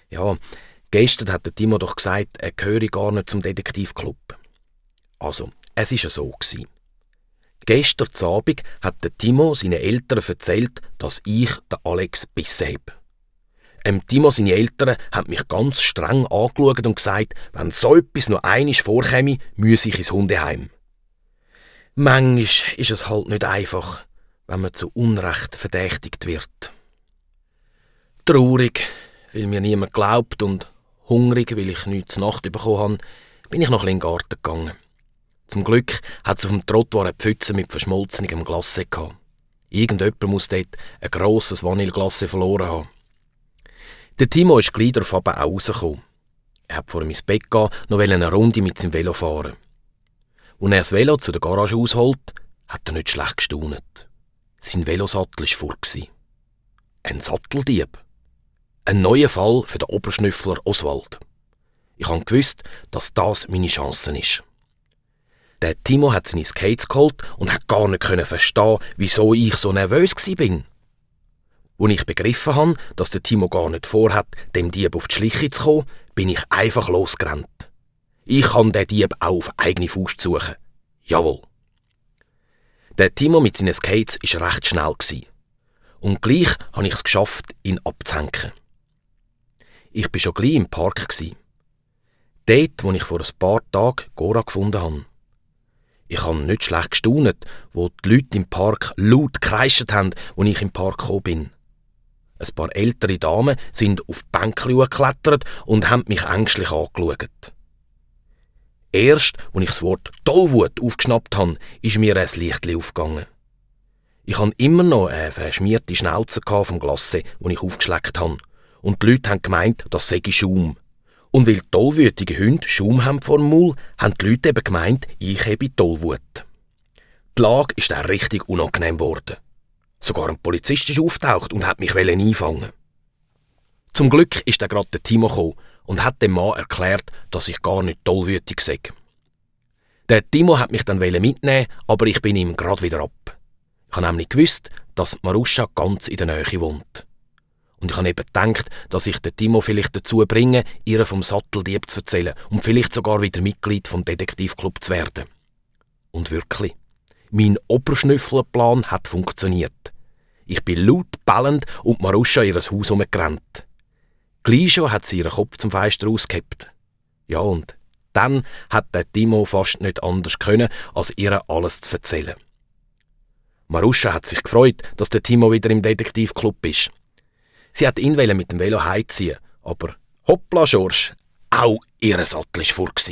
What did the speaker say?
Ja, gestern hat der Timo doch gesagt, er gehöre gar nicht zum Detektivclub. Also, es war ja so. Gestern Abend hat der Timo seinen Eltern erzählt, dass ich den Alex bissen habe. Timo, seine Eltern, haben mich ganz streng angeschaut und gesagt, wenn so etwas noch einmal vorkäme, müsse ich ins Hundeheim. Manchmal ist es halt nicht einfach, wenn man zu Unrecht verdächtigt wird. Traurig, weil mir niemand glaubt, und hungrig, weil ich nichts zur Nacht bekommen habe, bin ich noch ein bisschen in den Garten gegangen. Zum Glück hat es auf dem Trottoir eine Pfütze mit verschmolzenem Glacé gehabt. Irgendjemand muss dort ein grosses Vanilleglace verloren haben. Der Timo ist gleich darauf auch rausgekommen. Er hat vor ihm ins Bett gehen, noch eine Runde mit seinem Velo fahren. Als er das Velo zu der Garage ausholt, hat er nicht schlecht gestaunt. Sein Velosattel war fort. Ein Satteldieb. Ein neuer Fall für den Oberschnüffler Oswald. Ich habe gewusst, dass das meine Chance ist. Der Timo hat seine Skates geholt und hat gar nicht verstehen, wieso ich so nervös war. Als ich begriffen habe, dass der Timo gar nicht vorhat, dem Dieb auf die Schliche zu kommen, bin ich einfach losgerannt. Ich kann den Dieb auch auf eigene Faust suchen. Jawohl. Der Timo mit seinen Skates war recht schnell. Und gleich habe ich es geschafft, ihn abzuhängen. Ich war schon gleich im Park. Dort, wo ich vor ein paar Tagen Gora gefunden habe. Ich habe nicht schlecht gestaunt, wo die Leute im Park laut gekreischt haben, als ich im Park gekommen bin. Ein paar ältere Damen sind auf die Bänkchen geklettert und haben mich ängstlich angeschaut. Erst, als ich das Wort Tollwut aufgeschnappt habe, ist mir ein Lichtchen aufgegangen. Ich hatte immer noch eine verschmierte Schnauze vom Glacé, das ich aufgeschleckt habe. Und die Leute haben gemeint, das sei Schaum. Und weil tollwütige Hunde Schaum haben vor dem Maul, haben die Leute eben gemeint, ich habe Tollwut. Die Lage ist dann richtig unangenehm geworden. Sogar ein Polizist ist aufgetaucht und hat mich einfangen. Zum Glück ist dann gerade der Timo gekommen und hat dem Mann erklärt, dass ich gar nicht tollwütig sei. Der Timo hat mich dann mitnehmen, aber ich bin ihm gerade wieder ab. Ich habe nämlich gewusst, dass Maruscha ganz in der Nähe wohnt. Und ich habe eben gedacht, dass ich den Timo vielleicht dazu bringe, ihr vom Satteldieb zu erzählen und vielleicht sogar wieder Mitglied vom Detektivclub zu werden. Und wirklich, mein Oberschnüfflerplan hat funktioniert. Ich bin laut bellend und Maruscha in ihr Haus herumgerannt. Gleich schon hat sie ihren Kopf zum Fenster rausgehebt. Ja, und dann hat der Timo fast nicht anders können, als ihr alles zu erzählen. Maruscha hat sich gefreut, dass der Timo wieder im Detektivclub ist. Sie hat ihn mit dem Velo heimziehen, aber hoppla Schorsch, auch ihr Sattel war fort.